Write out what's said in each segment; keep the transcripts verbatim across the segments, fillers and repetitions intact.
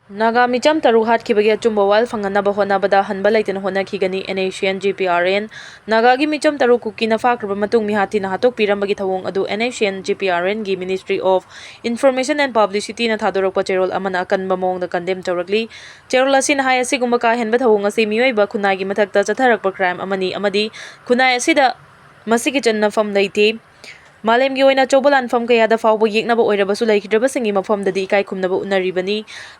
ꯅꯥꯒꯥ ꯃꯤꯆꯝ ꯇꯔꯨꯛ ꯍꯥꯠꯈꯤꯕꯒꯤ ꯑꯆꯨꯝꯕ ꯋꯥꯌꯦꯜ ꯐꯪꯍꯟꯅꯕ ꯍꯣꯠꯅꯕꯗ ꯍꯟꯕ ꯂꯩꯇꯅ ꯍꯣꯠꯅꯈꯤꯒꯅꯤ, NSCN GPRN꯫ ꯅꯥꯒꯥꯒꯤ ꯃꯤꯆꯝ ꯇꯔꯨꯛ ꯀꯨꯀꯤꯅ ꯐꯥꯈ꯭ꯔꯕ ꯃꯇꯨꯡ ꯃꯤꯍꯥꯠ ꯊꯤꯅ ꯍꯥꯠꯇꯣꯛꯄꯤꯔꯝꯕꯒꯤ ꯊꯧꯑꯣꯡ ꯑꯗꯨ NSCN GPRNꯒꯤ Ministry of Information and Publicityꯅ ꯊꯥꯗꯣꯔꯛꯄ ꯆꯦꯔꯣꯜ ꯑꯃꯅ ꯑꯀꯟꯕ ꯃꯑꯣꯡꯗ condemn ꯇꯧꯔꯛꯂꯤ꯫ ꯆꯦꯔꯣꯜ ꯑꯁꯤꯅ ꯍꯥꯏ, ꯑꯁꯤꯒꯨꯝꯕ ꯀꯥ ꯍꯦꯟꯕ ꯊꯧꯑꯣꯡ ꯑꯁꯤ ꯃꯤꯑꯣꯏꯕ ꯈꯨꯟꯅꯥꯏꯒꯤ ꯃꯊꯛꯇ ꯆꯠꯊꯔꯛꯄ crime ꯑꯃꯅꯤ ꯑꯃꯗꯤ ꯈꯨꯟꯅꯥꯏ ꯑꯁꯤꯗ ꯃꯁꯤꯒꯤ ꯆꯟꯅꯐꯝ ꯂꯩꯇꯦ꯫ ꯃꯥꯂꯦꯝꯒꯤ ꯑꯣꯏꯅ ꯑꯆꯧꯕ ꯂꯥꯟꯐꯝ ꯀꯌꯥꯗ ꯐꯥꯎꯕ ꯌꯦꯛꯅꯕ ꯑꯣꯏꯔꯕꯁꯨ ꯂꯩꯈꯤꯗ꯭ꯔꯕꯁꯤꯡꯒꯤ ꯃꯐꯝꯗꯗꯤ ꯏꯀꯥꯏ ꯈꯨꯝꯅꯕ ꯎꯅꯔꯤꯕꯅꯤ꯫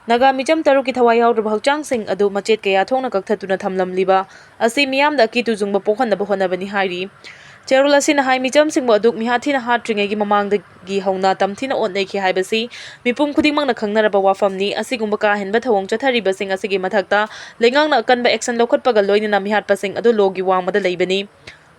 ꯅꯥꯒꯥ ꯃꯤꯆꯝ ꯇꯔꯨꯛꯀꯤ ꯊꯋꯥꯏ ꯌꯥꯎꯗ꯭ꯔꯕ ꯍꯛꯆꯥꯡꯁꯤꯡ ꯑꯗꯨ ꯃꯆꯦꯠ ꯀꯌꯥ ꯊꯣꯛꯅ ꯀꯛꯊꯠꯇꯨꯅ ꯊꯝꯂꯝꯂꯤꯕ ꯑꯁꯤ ꯃꯤꯌꯥꯝꯗ ꯑꯀꯤ ꯇꯨꯖꯨꯡꯕ ꯄꯣꯛꯍꯟꯅꯕ ꯍꯣꯠꯅꯕꯅꯤ ꯍꯥꯏꯔꯤ꯫ ꯆꯦꯔꯣꯜ ꯑꯁꯤꯅ ꯍꯥꯏ, ꯃꯤꯆꯝꯁꯤꯡꯕꯨ ꯑꯗꯨꯛ ꯃꯤꯍꯥꯠ ꯊꯤꯅ ꯍꯥꯠꯇ꯭ꯔꯤꯉꯩꯒꯤ ꯃꯃꯥꯡꯗꯒꯤ ꯍꯧꯅ ꯇꯝꯊꯤꯅ ꯑꯣꯠꯅꯩꯈꯤ ꯍꯥꯏꯕꯁꯤ ꯃꯤꯄꯨꯝ ꯈꯨꯗꯤꯡꯃꯛꯅ ꯈꯪꯅꯔꯕ ꯋꯥꯐꯝꯅꯤ꯫ ꯑꯁꯤꯒꯨꯝꯕ ꯀꯥ ꯍꯦꯟꯕ ꯊꯧꯑꯣꯡ ꯆꯠꯊꯔꯤꯕꯁꯤꯡ ꯑꯁꯤꯒꯤ ꯃꯊꯛꯇ ꯂꯩꯉꯥꯛꯅ ꯑꯀꯟꯕ action ꯂꯧꯈꯠꯄꯒ ꯂꯣꯏꯅꯅ ꯃꯤꯍꯥꯠꯄꯁꯤꯡ ꯑꯗꯨ lawꯒꯤ ꯋꯥꯡꯃꯗ ꯂꯩꯕꯅꯤ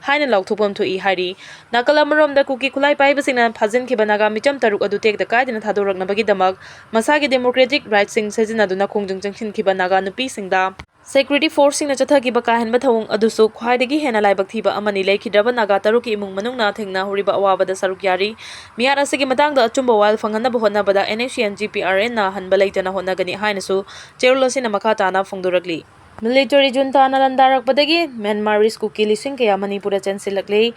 ꯍꯥꯏꯅ ꯂꯥꯎꯊꯣꯛꯐꯝ ꯊꯣꯛꯏ ꯍꯥꯏꯔꯤ꯫ ꯅꯥꯀꯜ ꯑꯃꯔꯣꯝꯗ ꯀꯨꯀꯤ ꯈꯨꯠꯂꯥꯏ ꯄꯥꯏꯕꯁꯤꯡꯅ ꯐꯥꯖꯤꯟꯈꯤꯕ ꯅꯥꯒꯥ ꯃꯤꯆꯝ ꯇꯔꯨꯛ ꯑꯗꯨ ꯇꯦꯛꯇ ꯀꯥꯏꯗꯅ ꯊꯥꯗꯣꯔꯛꯅꯕꯒꯤꯗꯃꯛ ꯃꯁꯥꯒꯤ democratic rightꯁꯤꯡ ꯁꯤꯖꯤꯟꯅꯗꯨꯅ ꯈꯣꯡꯖꯪ ꯆꯪꯁꯤꯟꯈꯤꯕ ꯅꯥꯒꯥ ꯅꯨꯄꯤꯁꯤꯡꯗ security forceꯁꯤꯡꯅ ꯆꯠꯊꯈꯤꯕ ꯀꯥ ꯍꯦꯟꯕ ꯊꯧꯑꯣꯡ ꯑꯗꯨꯁꯨ ꯈ꯭ꯋꯥꯏꯗꯒꯤ ꯍꯦꯟꯅ ꯂꯥꯏꯕꯛ ꯊꯤꯕ ꯑꯃꯅꯤ꯫ ꯂꯩꯈꯤꯗ꯭ꯔꯕ ꯅꯥꯒꯥ ꯇꯔꯨꯛꯀꯤ ꯏꯃꯨꯡ ꯃꯅꯨꯡꯅ ꯊꯦꯡꯅꯍꯧꯔꯤꯕ ꯑꯋꯥꯕꯗ ꯁꯔꯨꯛ ꯌꯥꯔꯤ꯫ ꯃꯤꯍꯥꯠ ꯑꯁꯤꯒꯤ ꯃꯇꯥꯡꯗ ꯑꯆꯨꯝꯕ ꯋꯥꯌꯦꯜ ꯐꯪꯍꯟꯅꯕ ꯍꯣꯠꯅꯕꯗ NSCN GPRNꯅ ꯍꯟꯕ ꯂꯩꯇꯅ ꯍꯣꯠꯅꯒꯅꯤ ꯍꯥꯏꯅꯁꯨ ꯆꯦꯔꯣꯜ ꯑꯁꯤꯅ ꯃꯈꯥ ꯇꯥꯅ ꯐꯣꯡꯗꯣꯔꯛꯂꯤ꯫ Military juntaꯅ ꯂꯥꯟꯗꯥꯔꯛꯄꯗꯒꯤ Myanmarese ꯀꯨꯀꯤ ꯂꯤꯁꯤꯡ ꯀꯌꯥ ꯃꯅꯤꯄꯨꯔꯗ ꯆꯦꯟꯁꯤꯜꯂꯛꯂꯤ꯫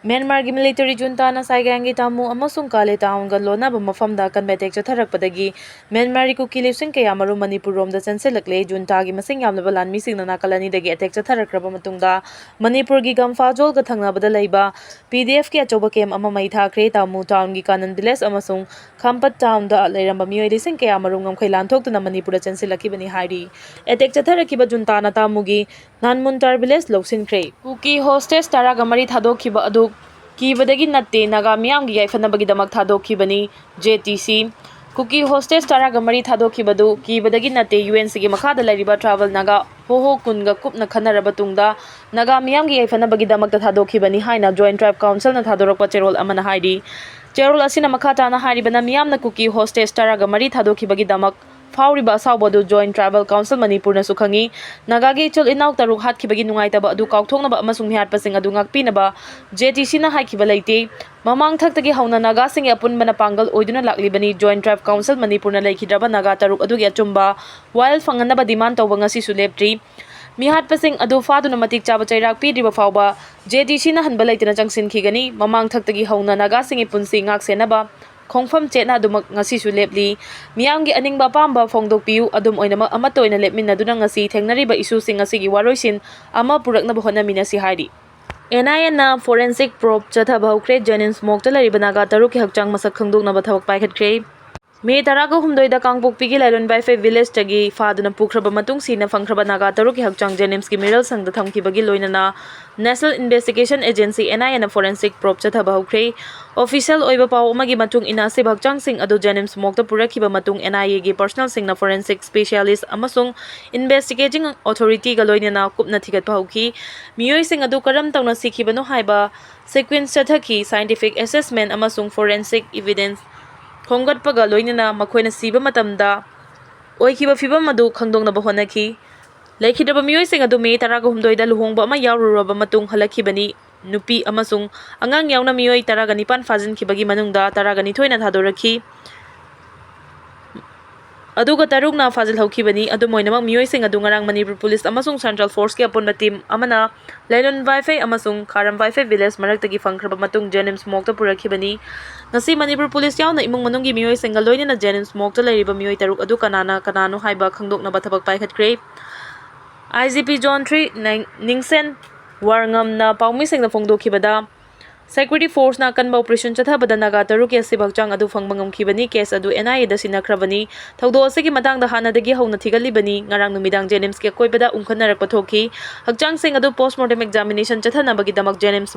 ꯃ꯭ꯌꯥꯟꯃꯥꯔꯒꯤ military juntaꯅ ꯁꯥꯏꯒꯥꯡꯒꯤ ꯇꯥꯃꯨ ꯑꯃꯁꯨꯡ ꯀꯥꯂꯦ townꯒ ꯂꯣꯟꯅꯕ ꯃꯐꯝꯗ ꯑꯀꯟꯕ attack ꯆꯠꯊꯔꯛꯄꯗꯒꯤ ꯃ꯭ꯌꯥꯟꯃꯥꯔꯒꯤ ꯀꯨꯀꯤ ꯂꯤꯁꯤꯡ ꯀꯌꯥ ꯃꯔꯨꯝ ꯃꯅꯤꯄꯨꯔꯔꯣꯝꯗ ꯆꯦꯟꯁꯤꯜꯂꯛꯂꯦ꯫ Juntaꯒꯤ ꯃꯁꯤꯡ ꯌꯥꯝꯂꯕ ꯂꯥꯟꯃꯤꯁꯤꯡꯅ ꯅꯥꯀꯜ ꯑꯅꯤꯗꯒꯤ attack ꯆꯠꯊꯔꯛꯈ꯭ꯔꯕ ꯃꯇꯨꯡꯗ ꯃꯅꯤꯄꯨꯔꯒꯤ ꯒꯝꯐꯥꯖꯣꯜꯒ ꯊꯪꯅꯕꯗ ꯂꯩꯕ PDFꯀꯤ ꯑꯆꯧꯕ camp ꯑꯃ ꯃꯩ ꯊꯥꯈ꯭ꯔꯦ꯫ ꯇꯥꯃꯨ townꯒꯤ ꯀꯥꯅꯟ village ꯑꯃꯁꯨꯡ ꯈꯥꯝꯄꯠ townꯗ ꯂꯩꯔꯝꯕ ꯃꯤꯑꯣꯏ ꯂꯤꯁꯤꯡ ꯀꯌꯥ ꯃꯔꯨꯝ ꯉꯝꯈꯩ ꯂꯥꯟꯊꯣꯛꯇꯨꯅ ꯃꯅꯤꯄꯨꯔꯗ ꯆꯦꯟꯁꯤꯜꯂꯛꯈꯤꯕꯅꯤ ꯍꯥꯏꯔꯤ꯫ Attack ꯆꯠꯊꯔꯛꯈꯤꯕ juntaꯅ ꯇꯥꯃꯨꯒꯤ ꯅꯥꯟꯃꯨꯟꯇꯥꯔ village ꯂꯧꯁꯤꯟꯈ꯭ꯔꯦ꯫ ꯀꯨꯀꯤ hostage ꯇꯔꯥꯒ ꯃꯔꯤ ꯊꯥꯗꯣꯛꯈꯤꯕ ꯑꯗꯨ ꯀꯤꯕꯗꯒꯤ ꯅꯠꯇꯦ, ꯅꯥꯒꯥ ꯃꯤꯌꯥꯝꯒꯤ ꯌꯥꯏꯐꯅꯕꯒꯤꯗꯃꯛ ꯊꯥꯗꯣꯛꯈꯤꯕꯅꯤ, JTC꯫ ꯀꯨꯀꯤ hostage ꯇꯔꯥꯒ ꯃꯔꯤ ꯊꯥꯗꯣꯛꯈꯤꯕꯗꯨ ꯀꯤꯕꯗꯒꯤ ꯅꯠꯇꯦ, UNCꯒꯤ ꯃꯈꯥꯗ ꯂꯩꯔꯤꯕ tribal ꯅꯥꯒꯥ ꯍꯣꯍꯣ ꯀꯨꯟꯒ ꯀꯨꯞꯅ ꯈꯟꯅꯔꯕ ꯇꯨꯡꯗ ꯅꯥꯒꯥ ꯃꯤꯌꯥꯝꯒꯤ ꯌꯥꯏꯐꯅꯕꯒꯤꯗꯃꯛꯇ ꯊꯥꯗꯣꯛꯈꯤꯕꯅꯤ ꯍꯥꯏꯅ Joint Tribe Councilꯅ ꯊꯥꯗꯣꯔꯛꯄ ꯆꯦꯔꯣꯜ ꯑꯃꯅ ꯍꯥꯏꯔꯤ꯫ ꯆꯦꯔꯣꯜ ꯑꯁꯤꯅ ꯃꯈꯥ ꯇꯥꯅ ꯍꯥꯏꯔꯤꯕꯅ, ꯃꯤꯌꯥꯝꯅ ꯀꯨꯀꯤ hostage ꯇꯔꯥꯒ ꯃꯔꯤ ꯊꯥꯗꯣꯛꯈꯤꯕꯒꯤꯗꯃꯛ ꯐꯥꯎꯔꯤꯕ ꯑꯁꯥꯎꯕ ꯑꯗꯨ Joint Tribal Council ꯃꯅꯤꯄꯨꯔꯅꯁꯨ ꯈꯪꯏ꯫ ꯅꯥꯒꯥꯒꯤ ꯏꯆꯤꯜ ꯏꯅꯥꯎ ꯇꯔꯨꯛ ꯍꯥꯠꯈꯤꯕꯒꯤ ꯅꯨꯡꯉꯥꯏꯇꯕ ꯑꯗꯨ ꯀꯥꯎꯊꯣꯛꯅꯕ ꯑꯃꯁꯨꯡ ꯃꯤꯍꯥꯠꯄꯁꯤꯡ ꯑꯗꯨ ꯉꯥꯛꯄꯤꯅꯕ JTCꯅ ꯍꯥꯏꯈꯤꯕ ꯂꯩꯇꯦ꯫ ꯃꯃꯥꯡ ꯊꯛꯇꯒꯤ ꯍꯧꯅ ꯅꯥꯒꯥꯁꯤꯡꯒꯤ ꯑꯄꯨꯟꯕꯅ ꯄꯥꯡꯒꯜ ꯑꯣꯏꯗꯨꯅ ꯂꯥꯛꯂꯤꯕꯅꯤ꯫ Joint Tribal Council ꯃꯅꯤꯄꯨꯔꯅ ꯂꯩꯈꯤꯗ꯭ꯔꯕ ꯅꯥꯒꯥ ꯇꯔꯨꯛ ꯑꯗꯨꯒꯤ ꯑꯆꯨꯝꯕ ꯋꯥꯌꯦꯜ ꯐꯪꯍꯟꯅꯕ demand ꯇꯧꯕ ꯉꯁꯤꯁꯨ ꯂꯦꯞꯇ꯭ꯔꯤ꯫ ꯃꯤꯍꯥꯠꯄꯁꯤꯡ ꯑꯗꯨ ꯐꯥꯗꯨꯅ ꯃꯇꯤꯛ ꯆꯥꯕ ꯆꯩꯔꯥꯛ ꯄꯤꯗ꯭ꯔꯤꯕ ꯐꯥꯎꯕ JTCꯅ ꯍꯟꯕ ꯂꯩꯇꯅ ꯆꯪꯁꯤꯟꯈꯤꯒꯅꯤ꯫ ꯃꯃꯥꯡ ꯊꯛꯇꯒꯤ ꯍꯧꯅ ꯅꯥꯒꯥꯁꯤꯡꯒꯤ ꯄꯨꯟꯁꯤ ꯉꯥꯛ ꯁꯦꯟꯅꯕ ꯈꯣꯡꯐꯝ ꯆꯦꯠꯅ ꯑꯗꯨꯃꯛ ꯉꯁꯤꯁꯨ ꯂꯦꯞꯂꯤ꯫ ꯃꯤꯌꯥꯝꯒꯤ ꯑꯅꯤꯡꯕ ꯑꯄꯥꯝꯕ ꯐꯣꯡꯗꯣꯛꯄꯤꯌꯨ꯫ ꯑꯗꯨꯝ ꯑꯣꯏꯅꯃꯛ, ꯑꯃꯠꯇ ꯑꯣꯏꯅ ꯂꯦꯞꯃꯤꯟꯅꯗꯨꯅ ꯉꯁꯤ ꯊꯦꯡꯅꯔꯤꯕ issueꯁꯤꯡ ꯑꯁꯤꯒꯤ ꯋꯥꯔꯣꯏꯁꯤꯟ ꯑꯃ ꯄꯨꯔꯛꯅꯕ ꯍꯣꯠꯅꯃꯤꯟꯅꯁꯤ ꯍꯥꯏꯔꯤ꯫ NIAꯅ forensic probe ꯆꯠꯊꯕ ꯍꯧꯈ꯭ꯔꯦ꯫ JNIMS morgueꯇ ꯂꯩꯔꯤꯕ ꯅꯥꯒꯥ ꯇꯔꯨꯛꯀꯤ ꯍꯛꯆꯥꯡ ꯃꯁꯛ ꯈꯪꯗꯣꯛꯅꯕ ꯊꯕꯛ ꯄꯥꯏꯈꯠꯈ꯭ꯔꯦ꯫ ꯃꯦ ꯇꯔꯥꯒ ꯍꯨꯝꯗꯣꯏꯗ ꯀꯥꯡꯄꯣꯛꯄꯤꯒꯤ ꯂꯥꯏꯂꯣꯟ ꯋꯥꯏꯐꯩ villageꯇꯒꯤ ꯐꯥꯗꯨꯅ ꯄꯨꯈ꯭ꯔꯕ ꯃꯇꯨꯡ ꯁꯤꯅ ꯐꯪꯈ꯭ꯔꯕ ꯅꯥꯒꯥ ꯇꯔꯨꯛꯀꯤ ꯍꯛꯆꯥꯡ JNIMSꯀꯤ ꯃꯤꯔꯣꯜꯁꯪꯗ ꯊꯝꯈꯤꯕꯒꯤ ꯂꯣꯏꯅꯅ National Investigation Agency, NIAꯅ forensic probe ꯆꯠꯊꯕ ꯍꯧꯈ꯭ꯔꯦ꯫ Official ꯑꯣꯏꯕ ꯄꯥꯎ ꯑꯃꯒꯤ ꯃꯇꯨꯡ ꯏꯟꯅ, ꯑꯁꯤꯕ ꯍꯛꯆꯥꯡꯁꯤꯡ ꯑꯗꯨ JNIMS morgueꯇ ꯄꯨꯔꯛꯈꯤꯕ ꯃꯇꯨꯡ, NIAꯒꯤ personnelꯁꯤꯡꯅ forensic specialist ꯑꯃꯁꯨꯡ investigating authorityꯒ ꯂꯣꯏꯅꯅ ꯀꯨꯞꯅ ꯊꯤꯒꯠꯄ ꯍꯧꯈꯤ꯫ ꯃꯤꯑꯣꯏꯁꯤꯡ ꯑꯗꯨ ꯀꯔꯝ ꯇꯧꯅ ꯁꯤꯈꯤꯕꯅꯣ ꯍꯥꯏꯕ sequence ꯆꯠꯊꯈꯤ꯫ Scientific assessment ꯑꯃꯁꯨꯡ forensic evidence ꯈꯣꯝꯒꯠꯄꯒ ꯂꯣꯏꯅꯅ ꯃꯈꯣꯏꯅ ꯁꯤꯕ ꯃꯇꯝꯗ ꯑꯣꯏꯈꯤꯕ ꯐꯤꯚꯝ ꯑꯗꯨ ꯈꯪꯗꯣꯛꯅꯕ ꯍꯣꯠꯅꯈꯤ꯫ ꯂꯩꯈꯤꯗ꯭ꯔꯕ ꯃꯤꯑꯣꯏꯁꯤꯡ ꯑꯗꯨ ꯃꯦ ꯇꯔꯥꯒ ꯍꯨꯝꯗꯣꯏꯗ ꯂꯨꯍꯣꯡꯕ ꯑꯃ ꯌꯥꯎꯔꯨꯔꯕ ꯃꯇꯨꯡ ꯍꯜꯂꯛꯈꯤꯕꯅꯤ꯫ ꯅꯨꯄꯤ ꯑꯃꯁꯨꯡ ꯑꯉꯥꯡ ꯌꯥꯎꯅ ꯃꯤꯑꯣꯏ ꯇꯔꯥꯒ ꯅꯤꯄꯥꯟ ꯐꯥꯖꯤꯟꯈꯤꯕꯒꯤ ꯃꯅꯨꯡꯗ ꯇꯔꯥꯒ ꯅꯤꯊꯣꯏꯅ ꯊꯥꯗꯣꯔꯛꯈꯤ꯫ ꯑꯗꯨꯒ ꯇꯔꯨꯛꯅ ꯐꯥꯖꯤꯜꯍꯧꯈꯤꯕꯅꯤ꯫ ꯑꯗꯨꯝ ꯑꯣꯏꯅꯃꯛ, ꯃꯤꯑꯣꯏꯁꯤꯡ ꯑꯗꯨ ꯉꯔꯥꯡ ꯃꯅꯤꯄꯨꯔ ꯄꯨꯂꯤꯁ ꯑꯃꯁꯨꯡ Central Forceꯀꯤ ꯑꯄꯨꯟꯕ team ꯑꯃꯅ ꯂꯩꯂꯣꯟ ꯋꯥꯏꯐꯩ ꯑꯃꯁꯨꯡ ꯈꯥꯔꯝ ꯋꯥꯏꯐꯩ village ꯃꯔꯛꯇꯒꯤ ꯐꯪꯈ꯭ꯔꯕ ꯃꯇꯨꯡ JNIMS morgueꯇ ꯄꯨꯔꯛꯈꯤꯕꯅꯤ꯫ ꯉꯁꯤ ꯃꯅꯤꯄꯨꯔ ꯄꯨꯂꯤꯁ ꯌꯥꯎꯅ ꯏꯃꯨꯡ ꯃꯅꯨꯡꯒꯤ ꯃꯤꯑꯣꯏꯁꯤꯡꯒ ꯂꯣꯏꯅꯅ JNIMS morgueꯇ ꯂꯩꯔꯤꯕ ꯃꯤꯑꯣꯏ ꯇꯔꯨꯛ ꯑꯗꯨ ꯀꯅꯥꯅ ꯀꯅꯥꯅꯣ ꯍꯥꯏꯕ ꯈꯪꯗꯣꯛꯅꯕ ꯊꯕꯛ ꯄꯥꯏꯈꯠꯈ꯭ꯔꯦ꯫ IGP Zone three ꯅꯤꯡ-, ꯅꯤꯡꯁꯦꯟ ꯋꯥꯔꯉꯝꯅ ꯄꯥꯎꯃꯤꯁꯤꯡꯗ ꯐꯣꯡꯗꯣꯛꯈꯤꯕꯗ, security forceꯅ ꯑꯀꯟꯕ operation ꯆꯠꯊꯕꯗ ꯅꯥꯒꯥ ꯇꯔꯨꯛꯀꯤ ꯑꯁꯤꯕ ꯍꯛꯆꯥꯡ ꯑꯗꯨ ꯐꯪꯕ ꯉꯝꯈꯤꯕꯅꯤ꯫ Case ꯑꯗꯨ NIAꯗ ꯁꯤꯟꯅꯈ꯭ꯔꯕꯅꯤ꯫ ꯊꯧꯗꯣꯛ ꯑꯁꯤꯒꯤ ꯃꯇꯥꯡꯗ ꯍꯥꯟꯅꯗꯒꯤ ꯍꯧꯅ ꯊꯤꯒꯠꯂꯤꯕꯅꯤ꯫ ꯉꯔꯥꯡ ꯅꯨꯃꯤꯗꯥꯡ JNIMSꯀꯤ ꯑꯀꯣꯏꯕꯗ ꯎꯪꯈꯠꯅꯔꯛꯄ ꯊꯣꯛꯈꯤ꯫ ꯍꯛꯆꯥꯡꯁꯤꯡ ꯑꯗꯨ postmortem examination ꯆꯠꯊꯅꯕꯒꯤꯗꯃꯛ JNIMS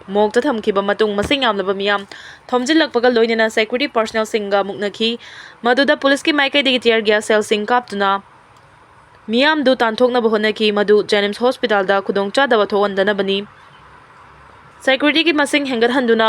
morgueꯇ ꯊꯝꯈꯤꯕ ꯃꯇꯨꯡ, ꯃꯁꯤꯡ ꯌꯥꯝꯂꯕ ꯃꯤꯌꯥꯝ ꯊꯣꯝꯖꯤꯜꯂꯛꯄꯒ ꯂꯣꯏꯅꯅ security personnelꯁꯤꯡꯒ ꯃꯨꯛꯅꯈꯤ꯫ ꯃꯗꯨꯗ ꯄꯨꯂꯤꯁꯀꯤ ꯃꯥꯏꯀꯩꯗꯒꯤ tear gas shellꯁꯤꯡ ꯀꯥꯞꯇꯨꯅ ꯃꯤꯌꯥꯝꯗꯨ ꯇꯥꯟꯊꯣꯛꯅꯕ ꯍꯣꯠꯅꯈꯤ꯫ ꯃꯗꯨ JNIMS hospitalꯗ ꯈꯨꯗꯣꯡꯆꯥꯗꯕ ꯊꯣꯛꯍꯟꯗꯅꯕꯅꯤ꯫ Securityꯒꯤ ꯃꯁꯤꯡ ꯍꯦꯟꯒꯠꯍꯟꯗꯨꯅ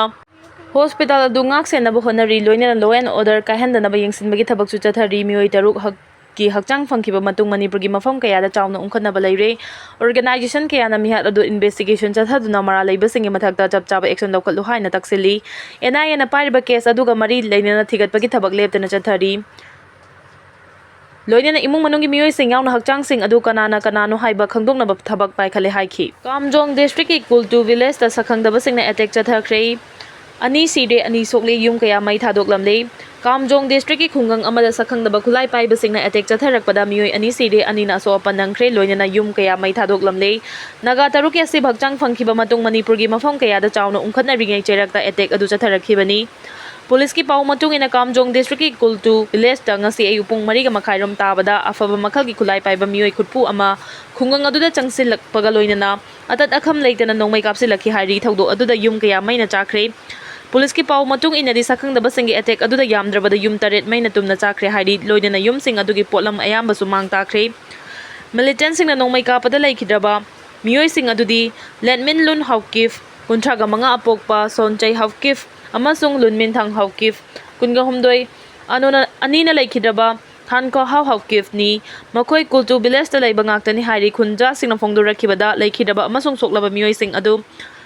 ꯍꯣꯁꯄꯤꯇꯥꯜ ꯑꯗꯨ ꯉꯥꯛ ꯁꯦꯟꯅꯕ ꯍꯣꯠꯅꯔꯤ, ꯂꯣꯏꯅꯅ law and order ꯀꯥꯏꯍꯟꯗꯅꯕ ꯌꯦꯡꯁꯤꯟꯕꯒꯤ ꯊꯕꯛꯁꯨ ꯆꯠꯊꯔꯤ꯫ ꯃꯤꯑꯣꯏ ꯇꯔꯨꯛ ꯍꯛ-, ꯀꯤ ꯍꯛꯆꯥꯡ ꯐꯪꯈꯤꯕ ꯃꯇꯨꯡ ꯃꯅꯤꯄꯨꯔꯒꯤ ꯃꯐꯝ ꯀꯌꯥꯗ ꯆꯥꯎꯅ ꯎꯪꯈꯠꯅꯕ ꯂꯩꯔꯦ꯫ Organisation ꯀꯌꯥꯅ ꯃꯤꯍꯥꯠ ꯑꯗꯨ investigation ꯆꯠꯊꯗꯨꯅ ꯃꯔꯥꯜ ꯂꯩꯕꯁꯤꯡꯒꯤ ꯃꯊꯛꯇ ꯆꯞ ꯆꯥꯕ action ꯂꯧꯈꯠꯂꯨ ꯍꯥꯏꯅ ꯇꯛꯁꯤꯜꯂꯤ꯫ NIA ꯅ ꯄꯥꯏꯔꯤꯕ case ꯑꯗꯨꯒ ꯃꯔꯤ ꯂꯩꯅꯅ ꯊꯤꯒꯠꯄꯒꯤ ꯊꯕꯛ ꯂꯦꯞꯇꯅ ꯆꯠꯊꯔꯤ꯫ ꯂꯣꯏꯅꯅ ꯏꯃꯨꯡ ꯃꯅꯨꯡꯒꯤ ꯃꯤꯑꯣꯏꯁꯤꯡ ꯌꯥꯎꯅ ꯍꯛꯆꯥꯡꯁꯤꯡ ꯑꯗꯨ ꯀꯅꯥꯅ ꯀꯅꯥꯅꯣ ꯍꯥꯏꯕ ꯈꯪꯗꯣꯛꯅꯕ ꯊꯕꯛ ꯄꯥꯏꯈꯠꯂꯦ ꯍꯥꯏꯈꯤ꯫ ꯀꯥꯝꯖꯣꯡ district ꯀꯤ ꯀꯨꯜꯇꯨ village ꯇ ꯁꯛꯈꯪꯗꯕꯁꯤꯡꯅ attack ꯆꯠꯊꯈ꯭ꯔꯦ꯫ ꯑꯅꯤ ꯁꯤꯔꯦ, ꯑꯅꯤ ꯁꯣꯛꯂꯦ, ꯌꯨꯝ ꯀꯌꯥ ꯃꯩ ꯊꯥꯗꯣꯛꯂꯝꯂꯦ꯫ ꯀꯥꯝꯖꯣꯡ district ꯀꯤ ꯈꯨꯡꯒꯪ ꯑꯃꯗ ꯁꯛꯈꯪꯗꯕ ꯈꯨꯠꯂꯥꯏ ꯄꯥꯏꯕꯁꯤꯡꯅ attack ꯆꯠꯊꯔꯛꯄꯗ ꯃꯤꯑꯣꯏ ꯑꯅꯤ ꯁꯤꯔꯦ, ꯑꯅꯤꯅ ꯑꯁꯣꯛ ꯑꯄꯟ ꯅꯪꯈ꯭ꯔꯦ, ꯂꯣꯏꯅꯅ ꯌꯨꯝ ꯀꯌꯥ ꯃꯩ ꯊꯥꯗꯣꯛꯂꯝꯂꯦ꯫ ꯅꯥꯒꯥ ꯇꯔꯨꯛꯀꯤ ꯑꯁꯤꯕ ꯍꯛꯆꯥꯡ ꯐꯪꯈꯤꯕ ꯃꯇꯨꯡ ꯃꯅꯤꯄꯨꯔꯒꯤ ꯃꯐꯝ ꯀꯌꯥꯗ ꯆꯥꯎꯅ ꯎꯪꯈꯠꯅꯔꯤꯉꯩ ꯆꯩꯔꯛꯇ attack ꯑꯗꯨ ꯆꯠꯊꯔꯛꯈꯤꯕꯅꯤ꯫ ꯄꯨꯂꯤꯁꯀꯤ ꯄꯥꯎ ꯃꯇꯨꯡ ꯏꯟꯅ ꯀꯥꯝꯖꯣꯡ district ꯀꯤ ꯀꯨꯜꯇꯨ village ꯇ ꯉꯁꯤ ꯑꯌꯨꯛ ꯄꯨꯡ ꯃꯔꯤꯒ ꯃꯈꯥꯏꯔꯣꯝ ꯇꯥꯕꯗ ꯑꯐꯕ ꯃꯈꯜꯒꯤ ꯈꯨꯠꯂꯥꯏ ꯄꯥꯏꯕ ꯃꯤꯑꯣꯏ ꯈꯨꯠꯄꯨ ꯑꯃ ꯈꯨꯡꯒꯪ ꯑꯗꯨꯗ ꯆꯪꯁꯤꯜꯂꯛꯄꯒ ꯂꯣꯏꯅꯅ ꯑꯇꯠ ꯑꯈꯝ ꯂꯩꯇꯅ ꯅꯣꯡꯃꯩ ꯀꯥꯞꯁꯤꯜꯂꯛꯈꯤ ꯍꯥꯏꯔꯤ꯫ ꯊꯧꯗꯣꯛ ꯑꯗꯨꯗ ꯌꯨꯝ ꯀꯌꯥ ꯃꯩꯅ ꯆꯥꯈ꯭ꯔꯦ꯫ ꯄꯨꯂꯤꯁꯀꯤ ꯄꯥꯎ ꯃꯇꯨꯡ ꯏꯟꯅꯗꯤ ꯁꯛꯈꯪꯗꯕꯁꯤꯡꯒꯤ attack ꯑꯗꯨꯗ ꯌꯥꯝꯗ꯭ꯔꯕꯗ ꯌꯨꯝ ꯇꯔꯦꯠ ꯃꯩꯅ ꯇꯨꯝꯅ ꯆꯥꯈ꯭ꯔꯦ ꯍꯥꯏꯔꯤ, ꯂꯣꯏꯅꯅ ꯌꯨꯝꯁꯤꯡ ꯑꯗꯨꯒꯤ ꯄꯣꯠꯂꯝ ꯑꯌꯥꯝꯕꯁꯨ ꯃꯥꯡ ꯇꯥꯈ꯭ꯔꯦ꯫ Militant ꯁꯤꯡꯅ ꯅꯣꯡꯃꯩ ꯀꯥꯞꯄꯗ ꯂꯩꯈꯤꯗ꯭ꯔꯕ ꯃꯤꯑꯣꯏꯁꯤꯡ ꯑꯗꯨꯗꯤ ꯂꯦꯟꯃꯤꯟ ꯂꯨꯟ ꯍꯥꯎꯀꯤꯞ, ꯀꯨꯟꯊ꯭ꯔꯥꯒ ꯃꯉꯥ ꯑꯄꯣꯛꯄ ꯁꯣꯟꯆꯩ ꯍꯥꯎꯀꯤꯞ, ꯑꯃꯁꯨꯡ ꯂꯨꯟꯃꯤꯟ ꯊꯪ ꯍꯥꯎꯀꯤꯞ, ꯀꯨꯟꯒ ꯍꯨꯝꯗꯣꯏ, ꯑꯅꯣꯅ-, ꯑꯅꯤꯅ ꯂꯩꯈꯤꯗ꯭ꯔꯕ ꯊꯥꯟꯈꯣ ꯍꯥꯎ ꯍꯥꯎꯀꯤꯞꯅꯤ꯫ ꯃꯈꯣꯏ ꯀꯨꯜꯇꯨ village ꯇ ꯂꯩꯕ ꯉꯥꯛꯇꯅꯤ ꯍꯥꯏꯔꯤ꯫ ꯈꯨꯟꯖꯥꯁꯤꯡꯅ ꯐꯣꯡꯗꯣꯔꯛꯈꯤꯕꯗ, ꯂꯩꯈꯤꯗ꯭ꯔꯕ ꯑꯃꯁꯨꯡ ꯁꯣꯛꯂꯕ ꯃꯤꯑꯣꯏꯁꯤꯡ ꯑꯗꯨ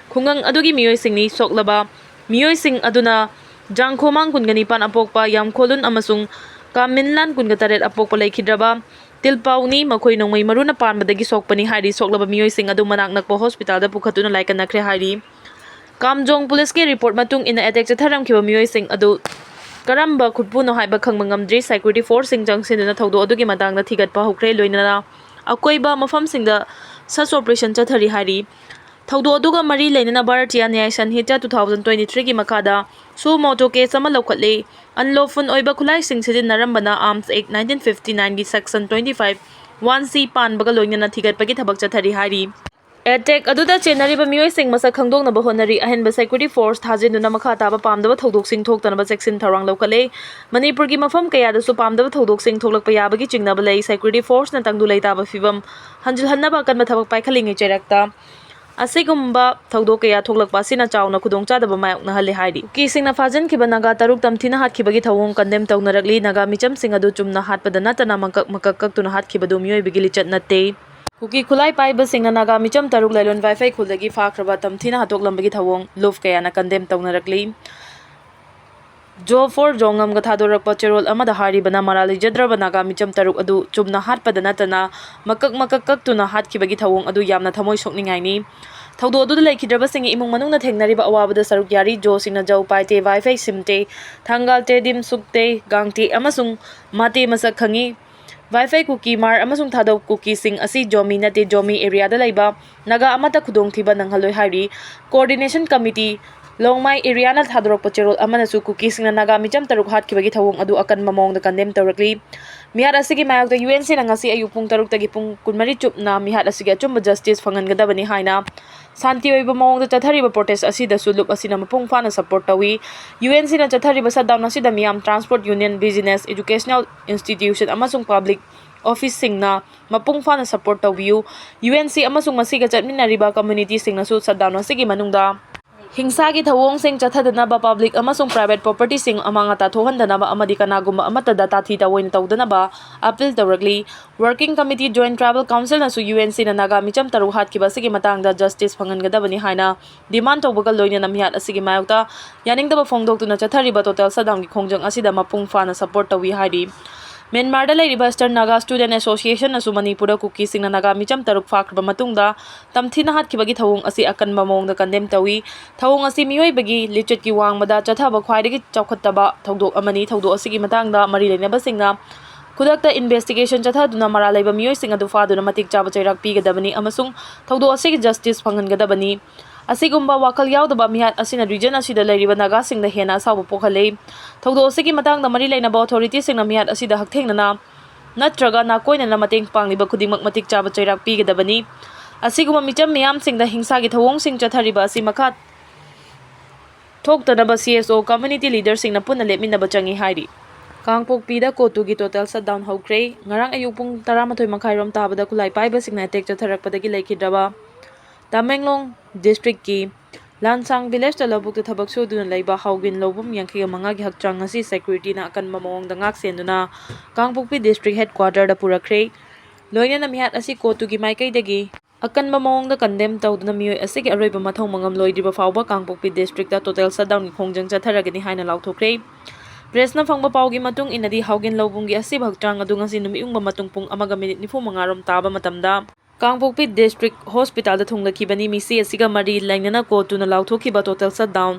ꯈꯨꯡꯒꯪ ꯑꯗꯨꯒꯤ ꯃꯤꯑꯣꯏꯁꯤꯡꯅꯤ꯫ ꯁꯣꯛꯂꯕ ꯃꯤꯑꯣꯏꯁꯤꯡ ꯑꯗꯨꯅ ꯖꯥꯡꯈꯣꯃꯥꯡ ꯀꯨꯟꯒ ꯅꯤꯄꯥꯟ ꯑꯄꯣꯛꯄ ꯌꯥꯝꯈꯣꯂꯨꯟ ꯑꯃꯁꯨꯡ ꯀꯥꯃꯤꯟꯂꯥꯟ ꯀꯨꯟꯒ ꯇꯔꯦꯠ ꯑꯄꯣꯛꯄ ꯂꯩꯈꯤꯗ꯭ꯔꯕ ꯇꯤꯜꯄꯥꯎꯅꯤ꯫ ꯃꯈꯣꯏ ꯅꯣꯡꯃꯩ ꯃꯔꯨꯅ ꯄꯥꯟꯕꯗꯒꯤ ꯁꯣꯛꯄꯅꯤ ꯍꯥꯏꯔꯤ꯫ ꯁꯣꯛꯂꯕ ꯃꯤꯑꯣꯏꯁꯤꯡ ꯑꯗꯨ ꯃꯅꯥꯛ ꯅꯛꯄ ꯍꯣꯁꯄꯤꯇꯥꯜꯗ ꯄꯨꯈꯠꯇꯨꯅ ꯂꯥꯏꯀꯠꯅꯈ꯭ꯔꯦ ꯍꯥꯏꯔꯤ꯫ ꯀꯥꯝꯖꯣꯡ ꯄꯨꯂꯤꯁꯀꯤ ꯔꯤꯄꯣꯔꯠ ꯃꯇꯨꯡ ꯏꯟꯅ, attack ꯆꯠꯊꯔꯝꯈꯤꯕ ꯃꯤꯑꯣꯏꯁꯤꯡ ꯑꯗꯨ ꯀꯔꯝꯕ ꯈꯨꯠꯄꯨꯅꯣ ꯍꯥꯏꯕ ꯈꯪꯕ ꯉꯝꯗ꯭ꯔꯤ꯫ Security force ꯁꯤꯡ ꯆꯪꯁꯤꯟꯗꯨꯅ ꯊꯧꯗꯣꯛ ꯑꯗꯨꯒꯤ ꯃꯇꯥꯡꯗ ꯊꯤꯒꯠꯄ ꯍꯧꯈ꯭ꯔꯦ, ꯂꯣꯏꯅꯅ ꯑꯀꯣꯏꯕ ꯃꯐꯝꯁꯤꯡꯗ search operation ꯆꯠꯊꯔꯤ ꯍꯥꯏꯔꯤ꯫ ꯊꯧꯗꯣꯛ ꯑꯗꯨꯒ ꯃꯔꯤ ꯂꯩꯅꯅ Bharatiya ꯅ꯭ꯌꯥꯌ ꯁꯟꯍꯤꯇꯥ two thousand twenty three ꯒꯤ ꯃꯈꯥꯗ suo motu case ꯑꯃ ꯂꯧꯈꯠꯂꯤ꯫ Unlawful ꯑꯣꯏꯕ ꯈꯨꯠꯂꯥꯏꯁꯤꯡ ꯁꯤꯖꯤꯟꯅꯔꯝꯕꯅ Arms Act nineteen fifty nine ꯒꯤ section twenty five one C ꯄꯥꯟꯕꯒ ꯂꯣꯏꯅꯅ ꯊꯤꯒꯠꯄꯒꯤ ꯊꯕꯛ ꯆꯠꯊꯔꯤ ꯍꯥꯏꯔꯤ꯫ Attack ꯑꯗꯨꯗ ꯆꯦꯟꯅꯔꯤꯕ ꯃꯤꯑꯣꯏꯁꯤꯡ ꯃꯁꯛ ꯈꯪꯗꯣꯛꯅꯕ ꯍꯣꯠꯅꯔꯤ꯫ ꯑꯍꯦꯟꯕ security force ꯊꯥꯖꯤꯟꯗꯨꯅ ꯃꯈꯥ ꯇꯥꯕ ꯄꯥꯝꯗꯕ ꯊꯧꯗꯣꯛꯁꯤꯡ ꯊꯣꯛꯇꯅꯕ ꯆꯦꯛꯁꯤꯟ ꯊꯧꯔꯥꯡ ꯂꯧꯈꯠꯂꯦ꯫ ꯃꯅꯤꯄꯨꯔꯒꯤ ꯃꯐꯝ ꯀꯌꯥꯗꯁꯨ ꯄꯥꯝꯗꯕ ꯊꯧꯗꯣꯛꯁꯤꯡ ꯊꯣꯛꯂꯛꯄ ꯌꯥꯕꯒꯤ ꯆꯤꯡꯅꯕ ꯂꯩ꯫ Security force ꯅ ꯇꯪꯗꯨ ꯂꯩꯇꯥꯕ ꯐꯤꯚꯝ ꯍꯟꯖꯤꯜꯍꯟꯅꯕ ꯑꯀꯟꯕ ꯊꯕꯛ ꯄꯥꯏꯈꯠꯂꯤꯉꯩ ꯆꯩꯔꯛꯇ ꯑꯁꯤꯒꯨꯝꯕ ꯊꯧꯗꯣꯛ ꯀꯌꯥ ꯊꯣꯛꯂꯛꯄ ꯑꯁꯤꯅ ꯆꯥꯎꯅ ꯈꯨꯗꯣꯡꯆꯥꯗꯕ ꯃꯥꯌꯣꯛꯅꯍꯜꯂꯦ ꯍꯥꯏꯔꯤ꯫ ꯀꯨꯀꯤꯁꯤꯡꯅ ꯐꯥꯖꯤꯟꯈꯤꯕ ꯅꯥꯒꯥ ꯇꯔꯨꯛ ꯇꯝꯊꯤꯅ ꯍꯥꯠꯈꯤꯕꯒꯤ ꯊꯧꯑꯣꯡ ꯀꯟꯗꯦꯝ ꯇꯧꯅꯔꯛꯂꯤ꯫ ꯅꯥꯒꯥ ꯃꯤꯆꯝꯁꯤꯡ ꯑꯗꯨ ꯆꯨꯝꯅ ꯍꯥꯠꯄꯗ ꯅꯠꯇꯅ ꯃꯀꯛ ꯃꯀꯛ ꯀꯛꯇꯨꯅ ꯍꯥꯠꯈꯤꯕꯗꯨ ꯃꯤꯑꯣꯏꯕꯒꯤ ꯂꯤꯆꯠ ꯅꯠꯇꯦ꯫ ꯀꯨꯀꯤ ꯈꯨꯠꯂꯥꯏ ꯄꯥꯏꯕꯁꯤꯡꯅ ꯅꯥꯒꯥ ꯃꯤꯆꯝ ꯇꯔꯨꯛ ꯂꯥꯏꯂꯣꯟ ꯋꯥꯏꯐꯩ ꯈꯨꯜꯗꯒꯤ ꯐꯥꯈ꯭ꯔꯕ ꯇꯝꯊꯤꯅ ꯍꯥꯠꯇꯣꯛꯂꯝꯕꯒꯤ ꯊꯧꯑꯣꯡ ꯂꯨꯞ ꯀꯌꯥꯅ ꯀꯟꯗꯦꯝ ꯇꯧꯅꯔꯛꯂꯤ꯫ ꯖꯣ ꯐꯣꯔ ꯖꯣꯉꯝꯒ ꯊꯥꯗꯣꯔꯛꯄ ꯆꯦꯔꯣꯜ ꯑꯃꯗ ꯍꯥꯏꯔꯤꯕꯅ, ꯃꯔꯥꯜ ꯂꯩꯖꯗ꯭ꯔꯕ ꯅꯥꯒꯥ ꯃꯤꯆꯝ ꯇꯔꯨꯛ ꯑꯗꯨ ꯆꯨꯝꯅ ꯍꯥꯠꯄꯗ ꯅꯠꯇꯅ ꯃꯀꯛ ꯃꯀꯛ ꯀꯛꯇꯨꯅ ꯍꯥꯠꯈꯤꯕꯒꯤ ꯊꯧꯑꯣꯡ ꯑꯗꯨ ꯌꯥꯝꯅ ꯊꯃꯣꯏ ꯁꯣꯛꯅꯤꯡꯉꯥꯏꯅꯤ꯫ ꯊꯧꯗꯣꯛ ꯑꯗꯨꯗ ꯂꯩꯈꯤꯗ꯭ꯔꯕꯁꯤꯡꯒꯤ ꯏꯃꯨꯡ ꯃꯅꯨꯡꯅ ꯊꯦꯡꯅꯔꯤꯕ ꯑꯋꯥꯕꯗ ꯁꯔꯨꯛ ꯌꯥꯔꯤ꯫ ꯖꯣꯁꯤꯡꯅ ꯖꯧ ꯄꯥꯏꯇꯦ, ꯋꯥꯏꯐꯩ ꯁꯤꯝꯇꯦ, ꯊꯥꯡꯒꯥꯜ ꯇꯦꯗꯤꯝ ꯁꯨꯛꯇꯦ, ꯒꯥꯡꯇꯦ ꯑꯃꯁꯨꯡ ꯃꯥꯇꯦ ꯃꯁꯛ ꯈꯪꯉꯤ꯫ ꯋꯥꯏꯐꯩ ꯀꯨꯀꯤ ꯃꯥꯔ ꯑꯃꯁꯨꯡ ꯊꯥꯗꯧ ꯀꯨꯀꯤꯁꯤꯡ ꯑꯁꯤ ꯖꯣꯃꯤ ꯅꯠꯇꯦ, ꯖꯣꯃꯤ ꯑꯦꯔꯤꯌꯥꯗ ꯂꯩꯕ ꯅꯥꯒꯥ ꯑꯃꯠꯇ ꯈꯨꯗꯣꯡꯊꯤꯕ ꯅꯪꯍꯜꯂꯣꯏ ꯍꯥꯏꯔꯤ꯫ ꯀꯣꯑꯣꯔꯗꯤꯅꯦꯁꯟ ꯀꯃꯤꯇꯤ ꯂꯣꯡꯃꯥꯏ ꯑꯦꯔꯤꯌꯥꯅ ꯊꯥꯗꯣꯔꯛꯄ ꯆꯦꯔꯣꯜ ꯑꯃꯅꯁꯨ ꯀꯨꯀꯤꯁꯤꯡꯅ ꯅꯥꯒꯥ ꯃꯤꯆꯝ ꯇꯔꯨꯛ ꯍꯥꯠꯈꯤꯕꯒꯤ ꯊꯧꯑꯣꯡ ꯑꯗꯨ ꯑꯀꯟꯕ ꯃꯑꯣꯡꯗ ꯀꯟꯗꯦꯝ ꯇꯧꯔꯛꯂꯤ꯫ ꯃꯤꯍꯥꯠ ꯑꯁꯤꯒꯤ ꯃꯥꯌꯣꯛꯇ ꯌꯨ ꯑꯦꯟ ꯁꯤꯅ ꯉꯁꯤ ꯑꯌꯨꯛ ꯄꯨꯡ ꯇꯔꯨꯛꯇꯒꯤ ꯄꯨꯡ ꯀꯨꯟꯃꯔꯤ ꯆꯨꯞꯅ ꯃꯤꯍꯥꯠ ꯑꯁꯤꯒꯤ ꯑꯆꯨꯝꯕ ꯖꯁꯇꯤꯁ ꯐꯪꯍꯟꯒꯗꯕꯅꯤ ꯍꯥꯏꯅ ꯁꯥꯟꯇꯤ ꯑꯣꯏꯕ ꯃꯑꯣꯡꯗ ꯆꯠꯊꯔꯤꯕ ꯄ꯭ꯔꯣꯇꯦꯁ ꯑꯁꯤꯗꯁꯨ ꯂꯨꯞ ꯑꯁꯤꯅ ꯃꯄꯨꯡ ꯐꯥꯅ ꯁꯄꯣꯔꯠ ꯇꯧꯏ꯫ ꯌꯨ ꯑꯦꯟ ꯁꯤꯅ ꯆꯠꯊꯔꯤꯕ ꯁꯠꯗꯥꯎꯟ ꯑꯁꯤꯗ ꯃꯤꯌꯥꯝ, transport union, business, educational institution ꯑꯃꯁꯨꯡ ꯄꯕ꯭ꯂꯤꯛ ꯑꯣꯐꯤꯁꯁꯤꯡꯅ ꯃꯄꯨꯡ ꯐꯥꯅ ꯁꯄꯣꯔꯠ ꯇꯧꯕꯤꯌꯨ꯫ ꯌꯨ ꯑꯦꯟ ꯁꯤ ꯑꯃꯁꯨꯡ ꯃꯁꯤꯒ ꯆꯠꯃꯤꯟꯅꯔꯤꯕ ꯀꯝꯃ꯭ꯌꯨꯅꯤꯇꯤꯁꯤꯡꯅꯁꯨ ꯁꯠꯗꯥꯎꯟ ꯑꯁꯤꯒꯤ ꯃꯅꯨꯡꯗ ꯍꯤꯡꯁꯥꯒꯤ ꯊꯧꯑꯣꯡꯁꯤꯡ ꯆꯠꯊꯗꯅꯕ, ꯄꯕ꯭ꯂꯤꯛ ꯑꯃꯁꯨꯡ ꯄ꯭ꯔꯥꯏꯚꯦꯠ ꯄ꯭ꯔꯣꯄꯔꯇꯤꯁꯤꯡ ꯑꯃꯥꯡ ꯑꯇꯥ ꯊꯣꯛꯍꯟꯗꯅꯕ ꯑꯃꯗꯤ ꯀꯅꯥꯒꯨꯝꯕ ꯑꯃꯠꯇꯗ ꯇꯥꯊꯤ ꯇꯥꯑꯣꯏꯅ ꯇꯧꯗꯅꯕ ꯑꯄꯤꯜ ꯇꯧꯔꯛꯂꯤ꯫ ꯋꯥꯔꯀꯤꯡ ꯀꯃꯤꯇꯤ, ꯖꯣꯏꯟꯠ ꯇ꯭ꯔꯥꯏꯕꯦꯜ ꯀꯥꯎꯟꯁꯤꯜꯅꯁꯨ ꯌꯨ ꯑꯦꯟ ꯁꯤꯅ ꯅꯥꯒꯥ ꯃꯤꯆꯝ ꯇꯔꯨꯛ ꯍꯥꯠꯈꯤꯕ ꯑꯁꯤꯒꯤ ꯃꯇꯥꯡꯗ ꯖꯁꯇꯤꯁ ꯐꯪꯍꯟꯒꯗꯕꯅꯤ ꯍꯥꯏꯅ ꯗꯤꯃꯥꯟ ꯇꯧꯕꯒ ꯂꯣꯏꯅꯅ ꯃꯤꯍꯥꯠ ꯑꯁꯤꯒꯤ ꯃꯥꯌꯣꯛꯇ ꯌꯥꯅꯤꯡꯗꯕ ꯐꯣꯡꯗꯣꯛꯇꯨꯅ ꯆꯠꯊꯔꯤꯕ ꯇꯣꯇꯦꯜ ꯁꯠꯗꯥꯎꯟꯒꯤ ꯈꯣꯡꯖꯪ ꯑꯁꯤꯗ ꯃꯄꯨꯡ ꯐꯥꯅ ꯁꯄꯣꯔꯠ ꯇꯧꯏ ꯍꯥꯏꯔꯤ꯫ ꯃ꯭ꯌꯥꯟꯃꯥꯔꯗ ꯂꯩꯔꯤꯕ ꯏꯁꯇꯔꯟ ꯅꯥꯒꯥ ꯁ꯭ꯇꯨꯗꯦꯟꯠ ꯑꯦꯁꯣꯁꯤꯌꯦꯁꯟꯅꯁꯨ ꯃꯅꯤꯄꯨꯔꯗ ꯀꯨꯀꯤꯁꯤꯡꯅ ꯅꯥꯒꯥ ꯃꯤꯆꯝ ꯇꯔꯨꯛ ꯐꯥꯈ꯭ꯔꯕ ꯃꯇꯨꯡꯗ ꯇꯝꯊꯤꯅ ꯍꯥꯠꯈꯤꯕꯒꯤ ꯊꯧꯑꯣꯡ ꯑꯁꯤ ꯑꯀꯟꯕ ꯃꯑꯣꯡꯗ ꯀꯟꯗꯦꯝ ꯇꯧꯏ꯫ ꯊꯧꯑꯣꯡ ꯑꯁꯤ ꯃꯤꯑꯣꯏꯕꯒꯤ ꯂꯤꯆꯠꯀꯤ ꯋꯥꯡꯃꯗ ꯆꯠꯊꯕ ꯈ꯭ꯋꯥꯏꯗꯒꯤ ꯆꯥꯎꯈꯠꯇꯕ ꯊꯧꯗꯣꯛ ꯑꯃꯅꯤ꯫ ꯊꯧꯗꯣꯛ ꯑꯁꯤꯒꯤ ꯃꯇꯥꯡꯗ ꯃꯔꯤ ꯂꯩꯅꯕꯁꯤꯡꯅ ꯈꯨꯗꯛꯇ ꯏꯟꯚꯦꯁꯇꯤꯒꯦꯁꯟ ꯆꯠꯊꯗꯨꯅ ꯃꯔꯥꯜ ꯂꯩꯕ ꯃꯤꯑꯣꯏꯁꯤꯡ ꯑꯗꯨ ꯐꯥꯗꯨꯅ ꯃꯇꯤꯛ ꯆꯥꯕ ꯆꯩꯔꯥꯛ ꯄꯤꯒꯗꯕꯅꯤ ꯑꯃꯁꯨꯡ ꯊꯧꯗꯣꯛ ꯑꯁꯤꯒꯤ ꯖꯁꯇꯤꯁ ꯐꯪꯍꯟꯒꯗꯕꯅꯤ꯫ ꯑꯁꯤꯒꯨꯝꯕ ꯋꯥꯈꯜ ꯌꯥꯎꯗꯕ ꯃꯤꯍꯥꯠ ꯑꯁꯤꯅ ꯔꯤꯖꯟ ꯑꯁꯤꯗ ꯂꯩꯔꯤꯕ ꯅꯥꯒꯥꯁꯤꯡꯗ ꯍꯦꯟꯅ ꯑꯁꯥꯎꯕ ꯄꯣꯛꯍꯜꯂꯦ꯫ ꯊꯧꯗꯣꯛ ꯑꯁꯤꯒꯤ ꯃꯇꯥꯡꯗ ꯃꯔꯤ ꯂꯩꯅꯕ ꯑꯣꯊꯣꯔꯤꯇꯤꯁꯤꯡꯅ ꯃꯤꯍꯥꯠ ꯑꯁꯤꯗ ꯍꯛꯊꯦꯡꯅꯅ ꯅꯠꯇ꯭ꯔꯒ ꯅꯥꯀꯣꯏꯅꯅ ꯃꯇꯦꯡ ꯄꯥꯡꯂꯤꯕ ꯈꯨꯗꯤꯡꯃꯛ ꯃꯇꯤꯛ ꯆꯥꯕ ꯆꯩꯔꯥꯛ ꯄꯤꯒꯗꯕꯅꯤ꯫ ꯑꯁꯤꯒꯨꯝꯕ ꯃꯤꯆꯝ ꯃꯤꯌꯥꯝꯁꯤꯡꯗ ꯍꯤꯡꯁꯥꯒꯤ ꯊꯧꯑꯣꯡꯁꯤꯡ ꯆꯠꯊꯔꯤꯕ ꯑꯁꯤ ꯃꯈꯥ ꯊꯣꯛꯇꯅꯕ ꯁꯤ ꯑꯦꯁ ꯑꯣ, ꯀꯝꯃ꯭ꯌꯨꯅꯤꯇꯤ ꯂꯤꯗꯔꯁꯤꯡꯅ ꯄꯨꯟꯅ ꯂꯦꯞꯃꯤꯟꯅꯕ ꯆꯪꯏ ꯍꯥꯏꯔꯤ꯫ ꯀꯥꯡꯄꯣꯛꯄꯤꯗ ꯀꯣꯇꯨꯒꯤ ꯇꯣꯇꯦꯜ ꯁꯠꯗꯥꯎꯟ ꯍꯧꯈ꯭ꯔꯦ꯫ ꯉꯔꯥꯡ ꯑꯌꯨꯛ ꯄꯨꯡ ꯇꯔꯥꯃꯥꯊꯣꯏ ꯃꯈꯥꯏꯔꯣꯝ ꯇꯥꯕꯗ ꯈꯨꯠꯂꯥꯏ ꯄꯥꯏꯕꯁꯤꯡꯅ ꯑꯦꯇꯦꯛ ꯆꯠꯊꯔꯛꯄꯗꯒꯤ ꯂꯩꯈꯤꯗ꯭ꯔꯕ ꯇꯃꯦꯡꯂꯣꯡ ꯗꯤꯁꯇ꯭ꯔꯤꯛꯀꯤ ꯂꯥꯟꯁꯥꯡ ꯚꯤꯂꯦꯖꯇ ꯂꯧꯕꯨꯛꯇ ꯊꯕꯛ ꯁꯨꯗꯨꯅ ꯂꯩꯕ ꯍꯥꯎꯒꯤꯟ ꯂꯧꯕꯨꯝ ꯌꯥꯡꯈꯩꯒ ꯃꯉꯥꯒꯤ ꯍꯛꯆꯥꯡ ꯑꯁꯤ ꯁꯦꯀ꯭ꯌꯨꯔꯤꯇꯤꯅ ꯑꯀꯟꯕ ꯃꯑꯣꯡꯗ ꯉꯥꯛ ꯁꯦꯟꯗꯨꯅ ꯀꯥꯡꯄꯣꯛꯄꯤ ꯗꯤꯁꯇ꯭ꯔꯤꯛ ꯍꯦꯗꯀ꯭ꯋꯥꯇꯔꯗ ꯄꯨꯔꯛꯈ꯭ꯔꯦ꯫ ꯂꯣꯏꯅꯅ ꯃꯤꯍꯥꯠ ꯑꯁꯤ ꯀꯣꯔꯠꯇꯨꯒꯤ ꯃꯥꯏꯀꯩꯗꯒꯤ ꯑꯀꯟꯕ ꯃꯑꯣꯡꯗ ꯀꯟꯗꯦꯝ ꯇꯧꯗꯨꯅ ꯃꯤꯑꯣꯏ ꯑꯁꯤꯒꯤ ꯑꯔꯣꯏꯕ ꯃꯊꯧ ꯃꯉꯝ ꯂꯣꯏꯗ꯭ꯔꯤꯕ ꯐꯥꯎꯕ ꯀꯥꯡꯄꯣꯛꯄꯤ ꯗꯤꯁꯇ꯭ꯔꯤꯛꯇ ꯇꯣꯇꯦꯜ ꯁꯠꯗꯥꯎꯟꯒꯤ ꯈꯣꯡꯖꯪ ꯆꯠꯊꯔꯒꯅꯤ ꯍꯥꯏꯅ ꯂꯥꯎꯊꯣꯛꯈ꯭ꯔꯦ꯫ ꯄ꯭ꯔꯦꯁꯅ ꯐꯪꯕ ꯄꯥꯎꯒꯤ ꯃꯇꯨꯡ ꯏꯟꯅꯗꯤ ꯍꯥꯎꯒꯤꯟ ꯂꯧꯕꯨꯝꯒꯤ ꯑꯁꯤꯕ ꯍꯛꯆꯥꯡ ꯑꯗꯨ ꯉꯁꯤ ꯅꯨꯃꯤꯠ ꯌꯨꯡꯕ ꯃꯇꯨꯡ ꯄꯨꯡ ꯑꯃꯒ ꯃꯤꯅꯤꯠ ꯅꯤꯐꯨ ꯃꯉꯥ ꯔꯣꯝ ꯇꯥꯕ ꯃꯇꯝꯗ ꯀꯥꯡꯄꯣꯛꯄꯤ ꯗꯤꯁꯇ꯭ꯔꯤꯛ ꯍꯣꯁꯄꯤꯇꯥꯜꯗ ꯊꯨꯡꯂꯈꯤꯕꯅꯤ꯫ ꯃꯤꯁꯤ ꯑꯁꯤꯒ ꯃꯔꯤ ꯂꯩꯅꯅ ꯀꯣꯔꯠꯇꯨꯅ ꯂꯥꯎꯊꯣꯛꯈꯤꯕ ꯇꯣꯇꯦꯜ ꯁꯠꯗꯥꯎꯟ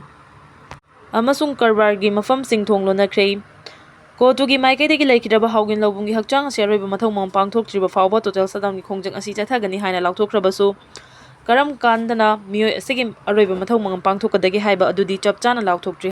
ꯑꯃꯁꯨꯡ ꯀꯔꯕꯥꯔꯒꯤ ꯃꯐꯝꯁꯤꯡ ꯊꯣꯡ ꯂꯣꯟꯅꯈ꯭ꯔꯦ꯫ ꯀꯣꯔꯠꯇꯨꯒꯤ ꯃꯥꯏꯀꯩꯗꯒꯤ ꯂꯩꯈꯤꯗ꯭ꯔꯕ ꯍꯥꯎꯒꯤꯟ ꯂꯧꯕꯨꯝꯒꯤ ꯍꯛꯆꯥꯡ ꯑꯁꯤ ꯑꯔꯣꯏꯕ ꯃꯊꯧ ꯃꯉꯝ ꯄꯥꯡꯊꯣꯛꯇ꯭ꯔꯤꯕ ꯐꯥꯎꯕ ꯇꯣꯇꯦꯜ ꯁꯠꯗꯥꯎꯟꯒꯤ ꯈꯣꯡꯖꯪ ꯑꯁꯤ ꯆꯠꯊꯒꯅꯤ ꯍꯥꯏꯅ ꯂꯥꯎꯊꯣꯛꯈ꯭ꯔꯕꯁꯨ, ꯀꯔꯝ ꯀꯥꯟꯗꯅ ꯃꯤꯑꯣꯏ ꯑꯁꯤꯒꯤ ꯑꯔꯣꯏꯕ ꯃꯊꯧ ꯃꯉꯝ ꯄꯥꯡꯊꯣꯛꯀꯗꯒꯦ ꯍꯥꯏꯕ ꯑꯗꯨꯗꯤ ꯆꯞ ꯆꯥꯅ ꯂꯥꯎꯊꯣꯛꯇ꯭ꯔꯤ꯫